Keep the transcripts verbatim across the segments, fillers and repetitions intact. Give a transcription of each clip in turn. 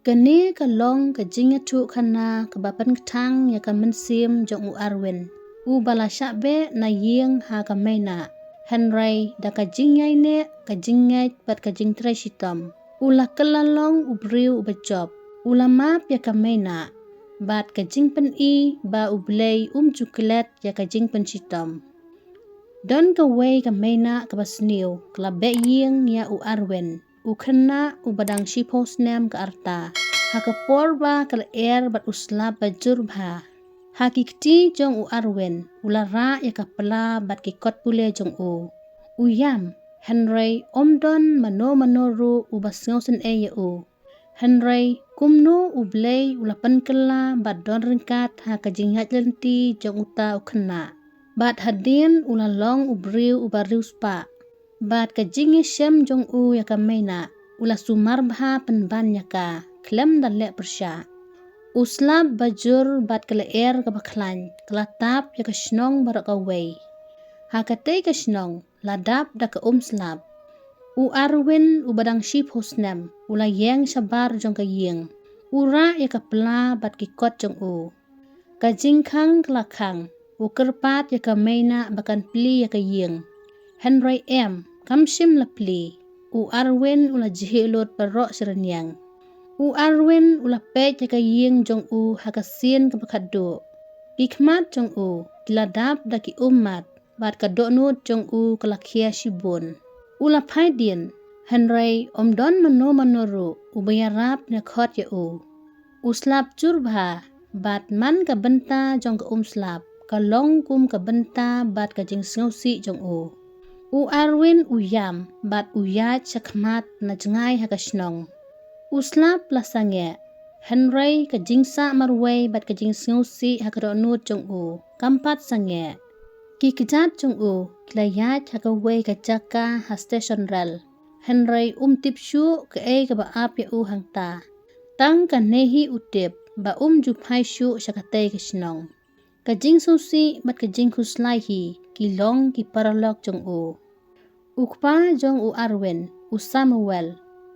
Kane ka long ka jingïathuhkhana kaba pynkthang ïa ka mynsiem jong u Arwin, uba la shah beh na ïing ha ka Maina. Hynrei da ka jingïaineh, ka jingngeit bad ka jingtrei shitom, u la kylla long u briew uba jop. U la map ïa ka Maina bad ka jingpyni ba U Blei um ju klet ïa ka jingpynshitom. Don kawei ka Maina kaba sniew ka la beh ïing ïa u Arwin, u khynnah uba dang shiphew snem ka rta. Ha ka por ba ka lyer bad u slap ba jur bha, ha ki kti jong u Arwin u la rah ïa ka pla bad ki kot pule jong u. U ïam, hynrei ym don mano mano ruh uba sngewsynei ïa u. Hynrei kumno U Blei u la pynkylla bad don ryngkat ha ka jingïaid lynti jong uta u khynnah. Bad hadien u la long u briew uba riewspah. Bad ka jingïashem jong u ïa ka Maina u la sumar bha pynban ïa ka khlem da leh pyrshah. U slap ba jur bad ka lyer kaba khlaiñ ka la tap ïa ka shnong baroh kawei. Ha katei ka shnong la dap da ka um slap. U Arwin uba dang shiphew snem u la ïeng shabar jong ka ïing. U rah ïa ka pla bad ki kot jong u. Ka jingkhang ka la khang. U kyrpad ïa ka Maina ba kan plie ïa ka ïing. Hynrei em, kam shym la plie. U Arwin u la jhieh lut baroh shi rynïeng. U Arwin u la peit ïa ka ïing jong u ha ka sien kaba khatduh. Ki khmat jong u ki la dap da ki ummat bad ka dohnud jong u ka la khia shibun. U la phai dien, hynrei ym don mano mano ruh uba ïarap ne khot ïa u. U slap jur bha, bad man ka bynta jong ka um slap ka long kum ka bynta bad ka jingsngewsih jong u. U Arwin u ïam bad u ïaid shakhmat na jngai ha ka shnong. U slap la sangeh, hynrei ka jingsah marwei bad ka jingsngewsih ha ka dohnud jong u kam pat sangeh. Ki kjat jong u ki la ïaid ha kawei ka jaka ha station rel. Hynrei um tip shuh kaei kaba ap ïa u hangta. Tang kane hi u tip ba um ju phai shuh sha katei ka shnong. Ka jingsngewsih bad ka jingkhuslai hi ki long ki paralok jong u. U kpa jong u Arwin, u Samuel,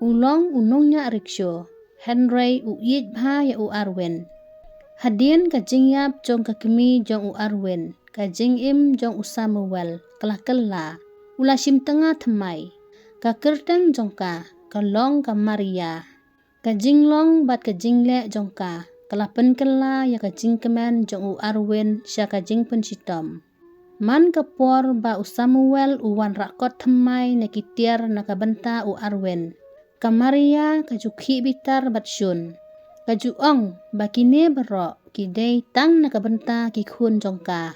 u long u nongñiah rickshaw, hynrei u ïeit bha ïa u Arwin. Hadien ka jingïap jong ka kmie jong u Arwin, ka jingim jong u Samuel ka la kylla. U la shim tnga thymmai. Ka kyrteng jong ka ka long ka Maria. Ka jinglong bad ka jingleh jong ka ka la pynkylla ïa ka jingkmen jong u Arwin sha ka jingpynshitom. Man ka por ba u Samuel u wanrah kot thymmai na ki tiar na ka bynta u Arwin, ka Maria ka ju khih bitar bad shun. Ka ju ong ba kine baroh ki dei tang na ka bynta ki khun jong ka.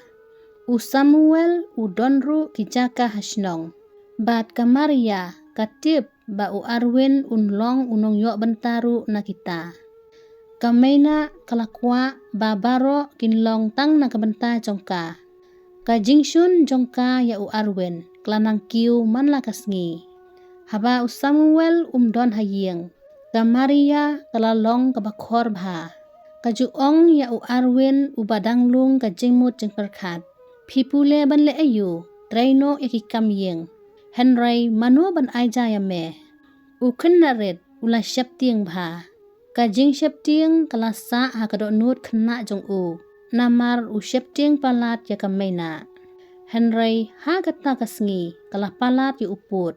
U Samuel u don ruh ki jaka ha shnong. Bad ka Maria ka tip ba u Arwin un long u nongïoh bynta ruh na kita. Ka Maina ka la kwah ba baroh kin long tang na ka bynta jong ka. Ka jingshun jong ka ïa u Arwin ka la nang kiew man la ka sngi. Haba u Samuel um don ha ïing, ka Maria ka la long kaba khor bha. Ka ju ong ïa u Arwin uba dang lung ka jingmut jingpyrkhat, phi pule ban leh aïu? Trei noh ïa ki kam ïing. Hynrei mano ban ai ja ïa me? U khynnah rit u la sheptieng bha. Ka jingsheptieng ka la sah ha ka dohnud khynnah jong u. Namar u sheptieng palat ïa ka Maina. Hynrei ha kata ka sngi ka la palat ïa u pud.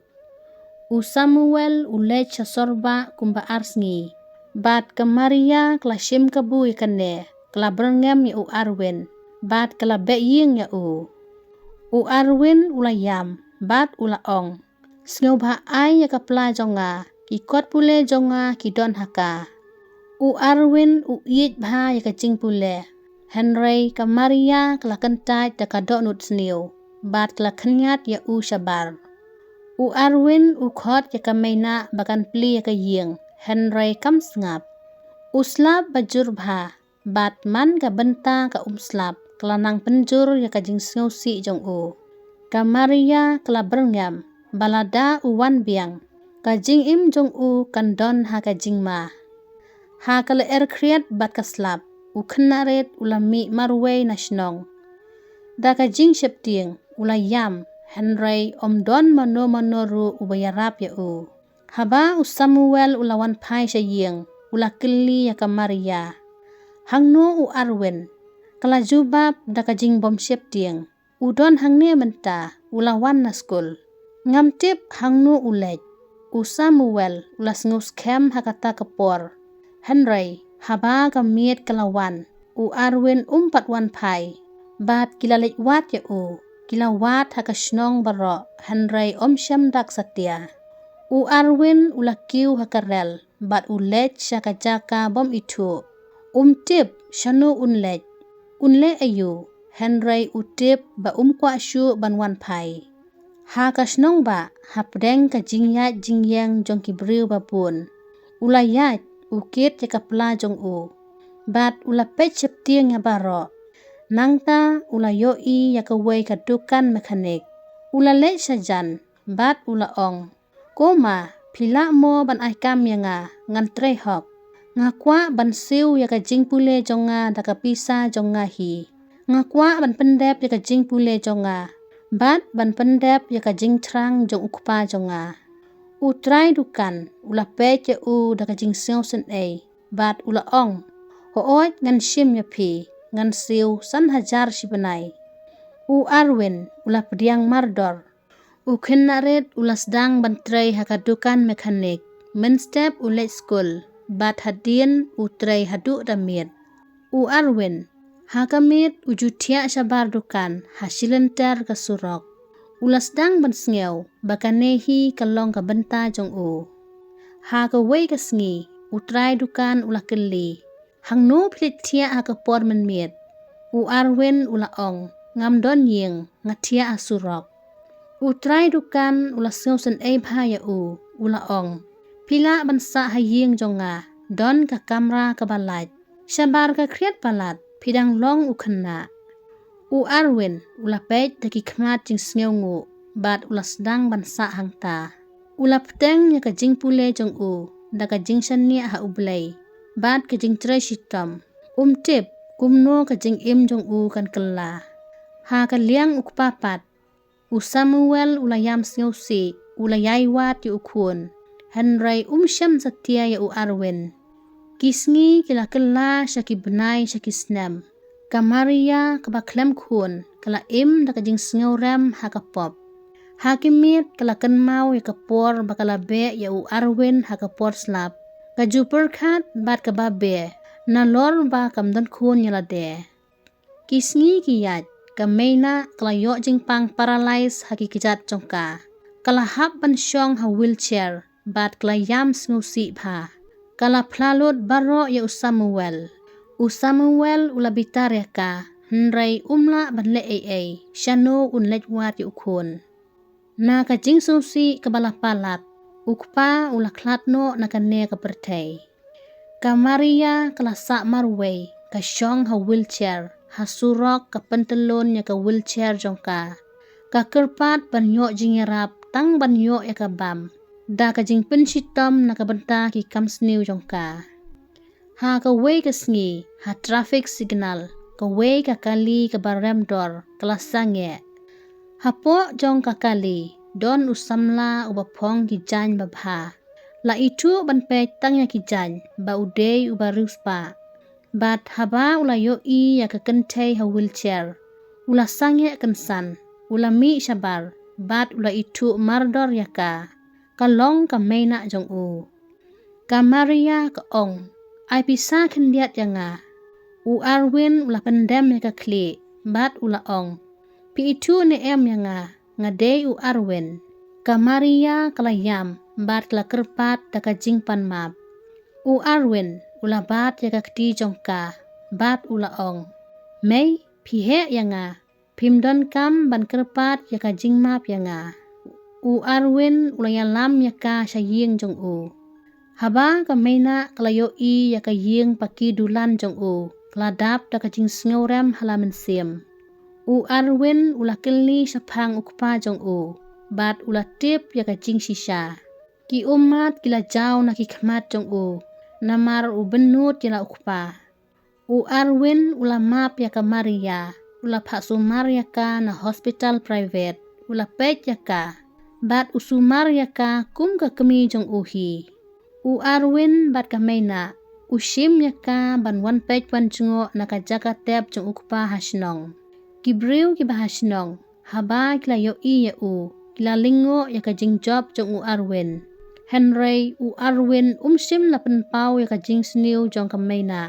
U Samuel u leit sha sorbah kumba ar sngi. Bad ka Maria ka la shim kabu ïa kane, ka la byrngem ïa u Arwin. Bad ka la beh ïing ïa u. U Arwin u la ïam bad u la ong, sngewbha ai ïa ka pla jong nga, ki kot pule jong nga ki don ha ka. U Arwin u ïeit bha ïa ka jingpule. Hynrei ka Maria ka la kyntait da ka dohnud sniew bad ka la khynñiat ïa u shabar. U Arwin u khot ïa ka Maina ba kan plie ïa ka ïing, hynrei kam sngap. U slap ba jur bha, bad man ka bynta ka um slap ka la nang pynjur ïa ka jingsngewsih jong u. Ka Maria ka la byrngem ba lada u wan biang, ka jingim jong u kan don ha ka jingma. Ha ka lyer khriat bad ka slap, u khynnah rit u la mih marwei na shnong. Da ka jingsheptieng u la ïam, hynrei ym don mano mano ruh uba ïarap ïa u. Haba u Samuel u la wan phai sha ïing, u la kylli ïa ka Maria. Hangno u Arwin? Ka la jubab da ka jingbym sheptieng. U don hangne mynta, u la wan na skul. Ngam tip hangno u leit. U Samuel u la sngewskhem ha kata ka por. Hynrei haba ka miet ka la wan, u Arwin um pat wan phai. Bad ki la leit wad ïa u, ki la wad ha ka shnong baroh, hynrei um shym dak satia. U Arwin u la kiew ha ka rel, bad u leit sha ka jaka bym ithuh. Um tip shano un leit, un leh aïu, hynrei u tip ba um kwah shuh ban wan phai. Ha ka shnong ba, hapdeng ka jingïaid jingïeng jong ki briew babun, u la ïaid, u kit ïa ka pla jong u. Bad u la peit sheptieng ïa baroh. Nangta u la ïohi ïa kawei ka dukan mechanic. U la leit shajan, bad u la ong, "Ko ma, phi lah mo ban ai kam ïa nga, ngan trei hok. Nga kwah ban siew ïa ka jingpule jong nga da ka pisa jong nga hi. Nga kwah ban pyndep ïa ka jingpule jong nga, bad ban pyndep ïa ka jingthrang jong u kpa jong nga." U trai dukan u la peit ïa u da ka jingsngewsynei, bad u la ong, "Hooid, ngan shim ïa phi, ngan siew san hajar shi bnai." U Arwin u la pdiang mardor. U khynnah rit u la sdang ban trei ha ka dukan mechanic mynstep u leit skul, bad hadien u trei haduh da miet. U Arwin, ha ka miet u ju thiah shabar dukan ha shilynter ka surok. U la sdang ban sngew ba kane hi ka long ka bynta jong u. Ha kawei ka sngi, u trai dukan u la kylli, "Hangno phi leit thiah ha ka por mynmiet?" U Arwin u la ong, "Ngam don ïing, nga thiah ha surok." U trai dukan u la sngewsynei bha ïa u, u la ong, "Phi lah ban sah ha ïing jong nga, don ka kamra kaba lait. Shabar ka khriat palat, phi dang long u khynnah." U Arwin u la peit da ki khmat jingsngewnguh, bad u la sdang ban sah hangta. U la bteng ïa ka jingpule jong u da ka jingshaniah ha U Blei bad ka jingtrei shitom. Um tip kumno ka jingim jong u kan kylla. Ha ka liang u kpa pat, u Samuel u la ïam sngewsih, u la ïai wad ïa u khun. Hynrei um shym satia ïa u Arwin. Ki sngi ki la kylla sha ki bnai sha ki snem. Ka Maria kaba khlem khun ka la im da ka jingsngewrem ha ka pop. Ha ki miet ka la kynmaw ïa ka por ba ka la beh ïa u Arwin ha ka por slap. Ka ju pyrkhat bad kaba beh, nalor ba kam don khun ïa lade. Ki sngi ki ïaid, ka Meina ka la ïoh jingpang paralyse ha ki kjat jong ka. Ka la hap ban shong ha wheelchair, bad ka la ïam sngewsih bha. Ka la phla lut baroh ïa u Samuel. U Samuel u la bitar ïa ka, hynrei um lah ban leh ei ei, shano un leit wad ïa u khun. Na ka jingsngewsih kaba la palat, u kpa u la khlad noh na kane ka pyrthei. Ka Maria ka la sah marwei, ka shong ha wheelchair, ha surok ka pyntyllun ïa ka wheelchair jong ka. Ka kyrpad ban ïoh jingïarap tang ban ïoh ïa ka bam, da ka jingpynshitom na ka bynta ki kam sniew jong ka. Ha kawei ka sngi, ha traffic signal, kawei ka kali kaba rem dor ka la sangeh. Hapoh jong ka kali don u samla uba phong ki jaiñ babha. La ithuh ban peit tang ïa ki jaiñ ba u dei uba riewspah. Bad haba u la ïohi ïa ka kynthei ha wheelchair, u la sangeh kynsan, u la mih shabar, bad u la ithuh mardor ïa ka. Ka long ka Meina jong u. Ka Maria ka ong, "Ai pisa khyndiat ïa nga." U Arwin u la pyndem ïa ka khlieh, bad u la ong, "Phi ithuh ne em ïa nga, nga dei u Arwin." Ka Maria ka la ïam, bad ka la kyrpad da ka jingpanmap. U Arwin u la bat ïa ka kti jong ka, bad u la ong, "Mei, phi heh ïa nga, phim donkam ban kyrpad ïa ka jingmap ïa nga." U Arwin u la ïalam ïa ka sha ïing jong u. Haba ka Meina ka la ïohi ïa ka ïing paki dulan jong u, ka la dap da ka jingsngewrem ha la mynsiem. U Arwin u la kylli shaphang u kpa jong u, bad u la tip ïa ka jingshisha. Ki ummat ki la jaw na ki khmat jong u, namar u bynnud ïa la u kpa. U Arwin u la map ïa ka Maria, u la phah sumar ïa ka na hospital private, u la peit ïa ka, bad u sumar ïa ka kum ka kmie jong u hi. U Arwin bad ka Meina, u shim ïa ka ban wan peit wan jngoh na ka jaka tep jong u kpa ha shnong. Ki briew kiba ha shnong, haba ki la ïohi ïa u, ki la lyngngoh ïa ka jingjop jong u Arwin. Hynrei u Arwin um shym la pynpaw ïa ka jingsniew jong ka Meina.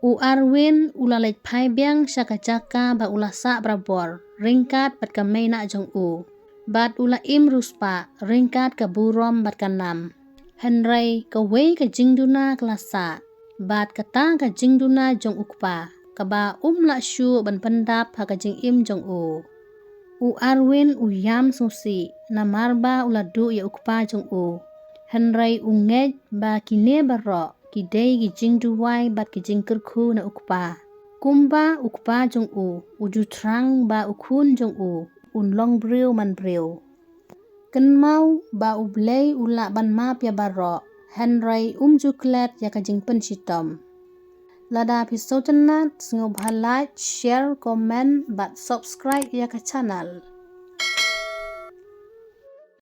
U Arwin u la leit phai biang sha ka jaka ba u la sah barabor, ryngkat bad ka Meina jong u. Bad u la im riewspah, ryngkat ka burom bad ka nam. Hynrei kawei ka jingduna ka la sah, bad kata ka jingduna jong u kpa, kaba um lah shuh ban pyndap ha ka jingim jong u. U Arwin u ïam sngewsih, namar ba u la duh ïa u kpa jong u. Hynrei u ngeit ba kine baroh, ki dei ki jingduwai bad ki jingkyrkhu na u kpa. Kumba u kpa jong u, u ju thrang ba u khun jong u, un long briew man briew. Kynmaw ba U Blei u lah ban map ïa baroh, hynrei um ju klet ïa ka jingpynshitom. Lada phi sngewtynnat, sngewbha like, share, comment, bad subscribe ïa ka channel.